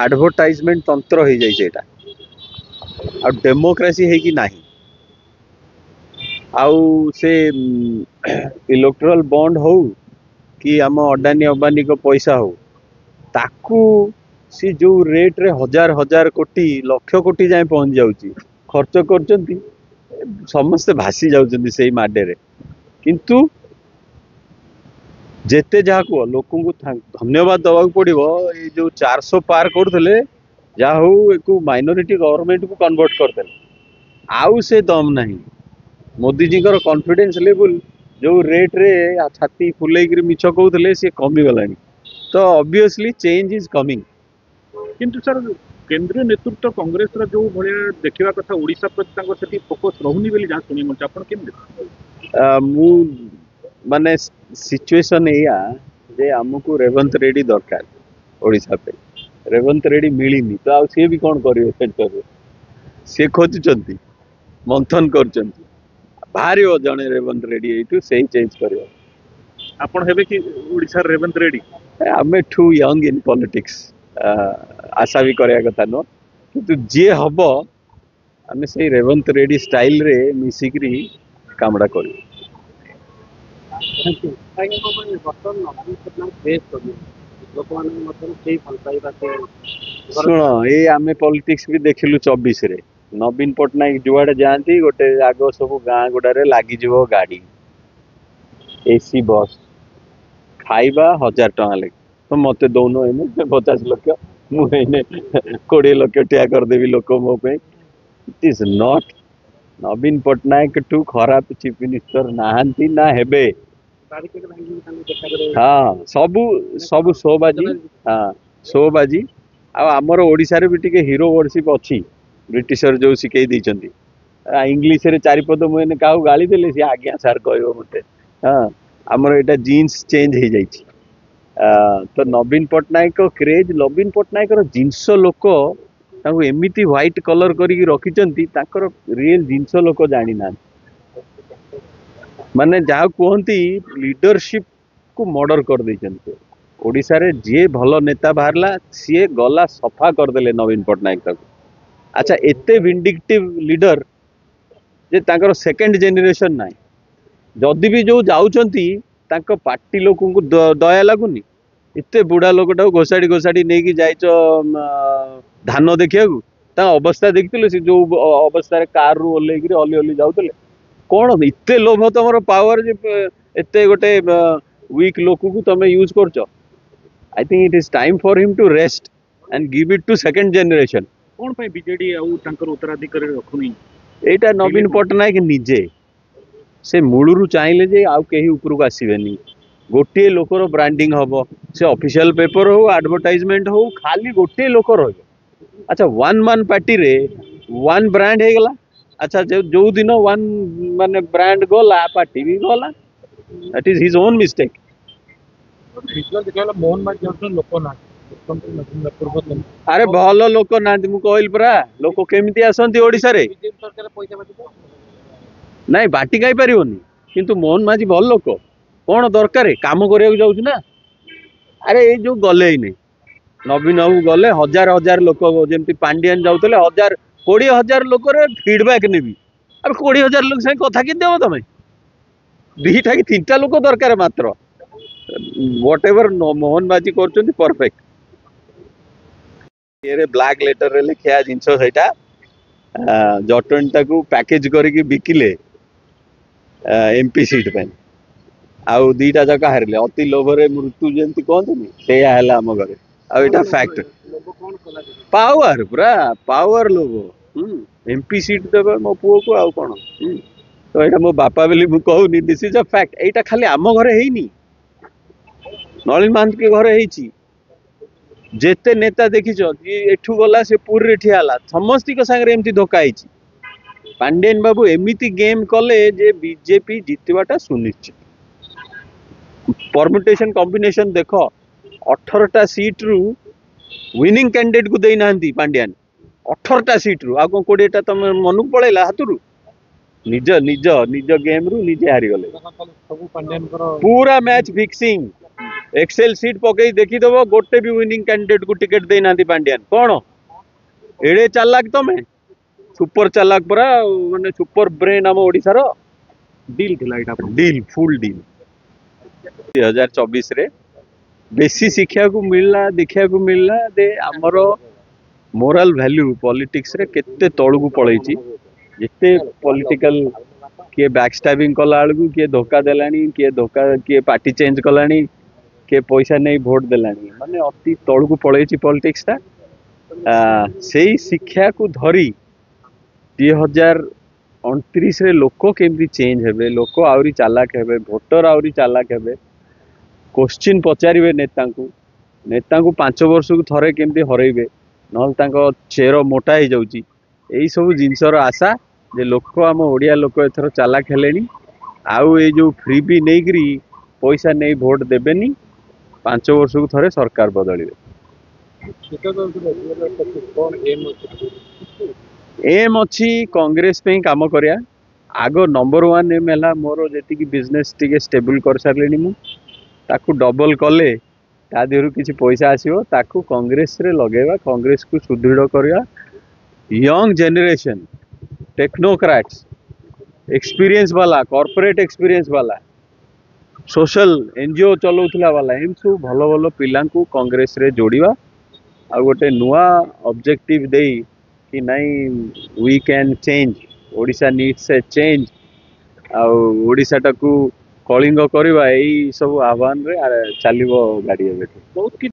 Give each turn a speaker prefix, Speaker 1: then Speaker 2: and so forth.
Speaker 1: Advertisement ତନ୍ତ୍ର ହେଇଯାଇଛି ଏଇଟା, ଆଉ ଡେମୋକ୍ରାସି ହେଇକି ନାହିଁ। ଆଉ ସେ ଇଲେକ୍ଟ୍ରାଲ ବଣ୍ଡ ହଉ କି ଆମ ଅଡାନୀ ଅମ୍ବାନୀଙ୍କ ପଇସା ହଉ, ତାକୁ ସେ ଯୋଉ ରେଟରେ ହଜାର ହଜାର କୋଟି, ଲକ୍ଷ କୋଟି ଯାଏଁ ପହଞ୍ଚି ଯାଉଛି ଖର୍ଚ୍ଚ କରୁଛନ୍ତି, ସମସ୍ତେ ଭାସି ଯାଉଛନ୍ତି ସେଇ ମାଡରେ। କିନ୍ତୁ ଯେତେ ଯାହା କୁହ, ଲୋକଙ୍କୁ ଧନ୍ୟବାଦ ଦବାକୁ ପଡିବ। ଏଇ ଯୋଉ 400 ପାର କରୁଥିଲେ, ଯାହା ହଉ ଏକୁ ମାଇନରିଟି ଗଭର୍ଣ୍ଣମେଣ୍ଟକୁ କନଭର୍ଟ କରିଦେଲେ, ଆଉ ସେ ଦମ ନାହିଁ। ମୋଦିଜୀଙ୍କର କନଫିଡେନ୍ସ ଲେବୁଲ ଯୋଉ ରେଟରେ ଛାତି ଫୁଲେଇକିରି ମିଛ କହୁଥିଲେ, ସିଏ କମିଗଲାଣି। ତ ଅବଭିୟସଲି ଚେଞ୍ଜ is coming.
Speaker 2: କିନ୍ତୁ ସାର୍, କେନ୍ଦ୍ରୀୟ ନେତୃତ୍ୱ କଂଗ୍ରେସର ଯୋଉ ଭଳିଆ ଦେଖିବା କଥା, ଓଡ଼ିଶା ପ୍ରତି ତାଙ୍କର ସେଠି ଫୋକସ ରହୁନି ବୋଲି ଯାହା ଶୁଣି ମିଳୁଛି, ଆପଣ କେମିତି ଦେଖୁଛନ୍ତି?
Speaker 1: ମୁଁ ମାନେ ସିଚୁଏସନ ଏଇଆ ଯେ ଆମକୁ ରେବନ୍ତ ରେଡ୍ଡି ଦରକାର ଓଡ଼ିଶା ପାଇଁ। ରେବନ୍ତ ରେଡ୍ଡି ମିଳିନି ତ ଆଉ ସିଏ ବି କଣ କରିବେ? ସେଣ୍ଟରରେ ସିଏ ଖୋଜୁଛନ୍ତି, ମନ୍ଥନ କରୁଛନ୍ତି, ବାହାରିବ ଜଣେ ରେବନ୍ତ ରେଡ୍ଡି ଏଇଠୁ, ସେଇ ଚେଞ୍ଜ କରିବ।
Speaker 2: ଆପଣ ହେବେ କି ଓଡ଼ିଶାର ରେବନ୍ତ ରେଡ୍ଡି?
Speaker 1: ଆମେ ଠୁ ୟଙ୍ଗ ଇନ୍ ପଲିଟିକ୍ସ, ଆଶା ବି କରିବା କଥା ନୁହଁ। କିନ୍ତୁ ଯିଏ ହବ, ଆମେ ସେଇ ରେବନ୍ତ ରେଡ୍ଡି ଷ୍ଟାଇଲରେ ମିଶିକିରି କାମଟା କରିବୁ।
Speaker 3: ଆଜ୍ଞା, କଣ କହିବେ, ବର୍ତ୍ତମାନ ନବୀନ ପଟ୍ଟନାୟକ ଫେସ୍ କରିବେ ଲୋକମାନଙ୍କ ମଧ୍ୟରେ ସେଇ ଭଲ ପାଇବା ସେ?
Speaker 1: ଶୁଣ, ଏଇ ଆମେ ପଲିଟିକ୍ସ ବି ଦେଖିଲୁ 24ରେ। ନବୀନ ପଟ୍ଟନାୟକ ଯୁଆଡେ ଯାଆନ୍ତି, ଗୋଟେ ଆଗ ସବୁ ଗାଁ ଗୁଡାରେ ଲାଗିଯିବ ଗାଡି, ଏସି ବସ୍, ଖାଇବା 1000 ଟଙ୍କା ଲେଖେ। ତ ମତେ ଦଉନ ଏଇନେ 50 ଲକ୍ଷ, ମୁଁ ଏଇନେ 20 ଲକ୍ଷ ଠିଆ କରିଦେବି ଲୋକ ମୋ ପାଇଁ। ଇଟ୍ is not, ନବୀନ ପଟ୍ଟନାୟକ ଠୁ ଖରାପ ଚିଫ ମିନିଷ୍ଟର ନାହାନ୍ତି ନା ହେବେ।
Speaker 3: ବାରିକେଡ ଭାଙ୍ଗିକି ତାଙ୍କୁ ଦେଖା କରିବାକୁ
Speaker 1: ହଁ, ସବୁ ସବୁ ଶୋବାଜି। ହଁ, ଶୋବାଜି। ଆଉ ଆମର ଓଡ଼ିଶାରେ ବି ଟିକେ ହିରୋ ୱର୍ସିପ ଅଛି, ବ୍ରିଟିଶର ଯୋଉ ଶିଖେଇ ଦେଇଛନ୍ତି। ଇଂଲିଶରେ ଚାରିପଦ ମୁଁ ଏଇନେ କାହାକୁ ଗାଳି ଦେଲେ, ସିଏ ଆଜ୍ଞା ସାର୍ କହିବ ମତେ। ହଁ, ଆମର ଏଇଟା ଜିନ୍ସ ଚେଞ୍ଜ ହେଇଯାଇଛି। ତ ନବୀନ ପଟ୍ଟନାୟକ କ୍ରେଜ, ନବୀନ ପଟ୍ଟନାୟକର ଜିନିଷ ଲୋକ ତାଙ୍କୁ ଏମିତି ହ୍ୱାଇଟ କଲର କରିକି ରଖିଛନ୍ତି, ତାଙ୍କର ରିଏଲ ଜିନିଷ ଲୋକ ଜାଣିନାହାନ୍ତି। ମାନେ ଯାହା କୁହନ୍ତି, ଲିଡରସିପ କୁ ମର୍ଡର କରିଦେଇଛନ୍ତି। ଓଡ଼ିଶାରେ ଯିଏ ଭଲ ନେତା ବାହାରିଲା, ସିଏ ଗଲା, ସଫା କରିଦେଲେ ନବୀନ ପଟ୍ଟନାୟକ ତାକୁ। ଆଚ୍ଛା, ଏତେ ଭିଣ୍ଡିକ୍ଟିଭ ଲିଡର ଯେ ତାଙ୍କର ସେକେଣ୍ଡ ଜେନେରେସନ ନାହିଁ। ଯଦି ବି ଯୋଉ ଯାଉଛନ୍ତି, ତାଙ୍କ ପାର୍ଟି ଲୋକଙ୍କୁ ଦୟା ଲାଗୁନି? ଏତେ ବୁଢା ଲୋକଟାକୁ ଘୋଷାଡି ଘୋଷାଡି ନେଇକି ଯାଇଛ ଧାନ ଦେଖିବାକୁ। ତାଙ୍କ ଅବସ୍ଥା ଦେଖିଥିଲେ? ସେ ଯୋଉ ଅବସ୍ଥାରେ କାରରୁ ଓହ୍ଲେଇକିରି ହଲି ହଲି ଯାଉଥିଲେ। କଣ ଏତେ ଲୋଭ ତମର ପାୱାର ଯେ ଏତେ ଗୋଟେ ୱିକ୍ ଲୋକକୁ ତମେ ୟୁଜ କରୁଛ? I think it is time for him to rest and give it to second generation.
Speaker 2: କଣ ପାଇଁ ବିଜେଡି ଆଉ ତାଙ୍କର ଉତ୍ତରାଧିକାରୀ ରଖୁନି?
Speaker 1: ଏଇଟା ନବୀନ ପଟ୍ଟନାୟକ ନିଜେ ସେ ମୂଳରୁ ଚାହିଁଲେ ଯେ ଆଉ କେହି ଉପରକୁ ଆସିବେନି, ଗୋଟିଏ ଲୋକର ବ୍ରାଣ୍ଡିଂ ହବ। ସେ ଅଫିସିଆଲ ପେପର ହଉ, ଆଡଭର୍ଟାଇଜମେଣ୍ଟ ହଉ, ଖାଲି ଗୋଟିଏ ଲୋକ ରହିବ। ଆଚ୍ଛା, ୱାନ୍ ମ୍ୟାନ୍ ପାର୍ଟିରେ ୱାନ୍ ବ୍ରାଣ୍ଡ ହେଇଗଲା। ଆଚ୍ଛା, ଯୋଉ ଦିନ ୱାନ୍ ମାନେ ବ୍ରାଣ୍ଡ ଗଲା, ପାର୍ଟି ବି ଗଲା। That is his own mistake.
Speaker 3: Visual ଦେଖିଲା, ମୋହନ ମାଝୀ ଯାଉଛନ୍ତି, ଲୋକ ନାହାନ୍ତି, ମୁଖ୍ୟମନ୍ତ୍ରୀ ନବୀନ ପୂର୍ବତନ।
Speaker 1: ଆରେ, ଭଲ ଲୋକ ନାହାନ୍ତି, ମୁଁ କହିଲି ପରା। ଲୋକ କେମିତି ଆସନ୍ତି ଓଡ଼ିଶାରେ?
Speaker 3: ବିଜେପି ସରକାର ପଇସା ବାଣ୍ଟିବ।
Speaker 1: ନାଇଁ, ବାଣ୍ଟି ଖାଇ ପାରିବନି। କିନ୍ତୁ ମୋହନ ମାଝୀ ଭଲ ଲୋକ। କଣ ଦରକାର? କାମ କରିବାକୁ ଯାଉଛି ନା। ଆରେ, ଏଇ ଯୋଉ ଗଲେ ଏଇନେ ନବୀନ ବାବୁ ଗଲେ, ହଜାର ହଜାର ଲୋକ, ଯେମିତି ପାଣ୍ଡିଆନ ଯାଉଥିଲେ ହଜାର 20,000 ଲୋକରେ ଫିଡବ୍ୟାକ୍ ନେବି। ଆରେ, 20,000 ଲୋକ ସାଙ୍ଗେ କଥା କେମିତି ହବ ତମେ? ଦିଟା କି ତିନିଟା ଲୋକ ଦରକାର ମାତ୍ର। ୱାଟ ଏଭର ମୋହନ ମାଝୀ କରୁଛନ୍ତି, ପରଫେକ୍ଟ। ଇଏରେ ବ୍ଲାକ୍ ଲେଟରରେ ଲେଖିବା ଜିନିଷ ସେଇଟା। ଜଟଣୀଟାକୁ ପ୍ୟାକେଜ କରିକି ବିକିଲେ ଏମପି ସିଟ୍ ପାଇଁ, ଆଉ ଦିଟା ଯାକ ହାରିଲେ। ଅତି ଲୋଭରେ ମୃତ୍ୟୁ ଯେମିତି କହନ୍ତିନି, ସେଇଆ ହେଲା ଆମ ଘରେ। ଆଉ ଏଇଟା ଫ୍ୟାକ୍ଟ।
Speaker 3: ଲୋଭ କଣ କଲା?
Speaker 1: ପାୱାର, ପୁରା ପାୱାର ଲୋଭ। ହୁଁ ଏମପି ସିଟ୍ ଦେବେ ମୋ ପୁଅକୁ, ଆଉ କଣ? ହୁଁ ତ ଏଇଟା ମୋ ବାପା ବୋଲି ମୁଁ କହୁନି, this is a fact. ଏଇଟା ଖାଲି ଆମ ଘରେ ହେଇନି, ନଳିନ ମହାନ୍ତିଙ୍କ ଘରେ ହେଇଛି। ଯେତେ ନେତା ଦେଖିଛ, ଯିଏ ଏଠୁ ଗଲା, ସେ ପୁରୀରେ ଠିଆ ହେଲା, ସମସ୍ତିଙ୍କ ସାଙ୍ଗରେ ଏମିତି ଧୋକା ହେଇଛି। ପାଣ୍ଡିଆନ ବାବୁ ଏମିତି ଗେମ୍ କଲେ ଯେ ବିଜେପି ଜିତିବାଟା ସୁନିଶ୍ଚିତ। ପରମୁଟେସନ କମ୍ବିନେସନ ଦେଖ, 18ଟା ସିଟ୍ରୁ ୱିନିଂ କ୍ୟାଣ୍ଡିଡେଟକୁ ଦେଇନାହାନ୍ତି ପାଣ୍ଡିଆନ 18ଟା ସିଟ୍ରୁ। ଆଉ କଣ 20ଟା ତମେ ମନକୁ ପଳେଇଲା ହାତରୁ? ନିଜ ନିଜ ନିଜ ଗେମ୍ରୁ ନିଜେ ହାରିଗଲେ।
Speaker 3: ସବୁ ପାଣ୍ଡିଆନଙ୍କର
Speaker 1: ପୁରା ମ୍ୟାଚ୍ ଫିକ୍ସିଂ। ଏକ୍ସେଲ ସିଟ୍ ପକେଇ ଦେଖିଦବ, ଗୋଟେ ବି ୱିନିଂ କ୍ୟାଣ୍ଡିଡେଟ୍ କୁ ଟିକେଟ ଦେଇନାହାନ୍ତି ପାଣ୍ଡିଆନ। କଣ ଏଡେ ଚାଲାକ ତମେ? ସୁପର ଚାଲାକ ପରା, ମାନେ ସୁପର ବ୍ରେନ୍ ଆମ ଓଡ଼ିଶାର।
Speaker 2: ଡିଲ୍ ଥିଲା ଏଇଟା?
Speaker 1: ଡିଲ୍, ଫୁଲ୍ ଡିଲ୍। 2024ରେ ବେଶୀ ଶିଖିବାକୁ ମିଳିଲା, ଦେଖିବାକୁ ମିଳିଲା ଯେ ଆମର ମୋରାଲ ଭ୍ୟାଲ୍ୟୁ ପଲିଟିକ୍ସରେ କେତେ ତଳକୁ ପଳେଇଛି। ଯେତେ ପଲିଟିକାଲ କିଏ ବ୍ୟାକ୍ ଷ୍ଟାବିଂ କଲା ବେଳକୁ କିଏ ଧୋକା ଦେଲାଣି, କିଏ ଧୋକା, କିଏ ପାର୍ଟି ଚେଞ୍ଜ କଲାଣି, କିଏ ପଇସା ନେଇ ଭୋଟ ଦେଲାଣି, ମାନେ ଅତି ତଳକୁ ପଳେଇଛି ପଲିଟିକ୍ସଟା। ସେଇ ଶିକ୍ଷାକୁ ଧରି 2029ରେ ଲୋକ କେମିତି ଚେଞ୍ଜ ହେବେ, ଲୋକ ଆହୁରି ଚାଲାକ ହେବେ, ଭୋଟର ଆହୁରି ଚାଲାକ ହେବେ, କୋଶ୍ଚିନ୍ ପଚାରିବେ ନେତାଙ୍କୁ, ନେତାଙ୍କୁ 5 ବର୍ଷକୁ ଥରେ କେମିତି ହରେଇବେ, ନହେଲେ ତାଙ୍କ ଚେର ମୋଟା ହେଇଯାଉଛି। ଏଇସବୁ ଜିନିଷର ଆଶା ଯେ ଲୋକ, ଆମ ଓଡ଼ିଆ ଲୋକ ଏଥର ଚାଲାକ ହେଲେଣି, ଆଉ ଏଇ ଯୋଉ ଫ୍ରି ବି ନେଇକିରି ପଇସା ନେଇ ଭୋଟ ଦେବେନି, 5 ବର୍ଷକୁ ଥରେ ସରକାର ବଦଳିବେ। ଏମ୍ ଅଛି କଂଗ୍ରେସ ପାଇଁ କାମ କରିବା। ଆଗ ନମ୍ବର 1 ଏମ୍ ହେଲା ମୋର ଯେତିକି ବିଜନେସ୍ ଟିକେ ଷ୍ଟେବୁଲ କରିସାରିଲିଣି ମୁଁ, ତାକୁ ଡବଲ କଲେ ତା ଦେହରୁ କିଛି ପଇସା ଆସିବ, ତାକୁ କଂଗ୍ରେସରେ ଲଗେଇବା, କଂଗ୍ରେସକୁ ସୁଦୃଢ଼ କରିବା। ୟଙ୍ଗ ଜେନେରେସନ, ଟେକ୍ନୋକ୍ରାଟ୍ସ, ଏକ୍ସପିରିଏନ୍ସ ବାଲା, କର୍ପୋରେଟ ଏକ୍ସପିରିଏନ୍ସ ବାଲା, ସୋଶାଲ ଏନଜିଓ ଚଲାଉଥିଲା ବାଲା, ଏମିତି ସବୁ ଭଲ ଭଲ ପିଲାଙ୍କୁ କଂଗ୍ରେସରେ ଯୋଡ଼ିବା, ଆଉ ଗୋଟେ ନୂଆ ଅବଜେକ୍ଟିଭ ଦେଇ କି ନାଇଁ we can change, Odisha needs a change, ଆଉ ଓଡ଼ିଶାଟାକୁ କଳିଙ୍ଗ କରିବା, ଏଇ ସବୁ ଆହ୍ୱାନରେ ଚାଲିବ ଗାଡ଼ି ଏବେଠୁ।
Speaker 2: ବହୁତ କିଛି।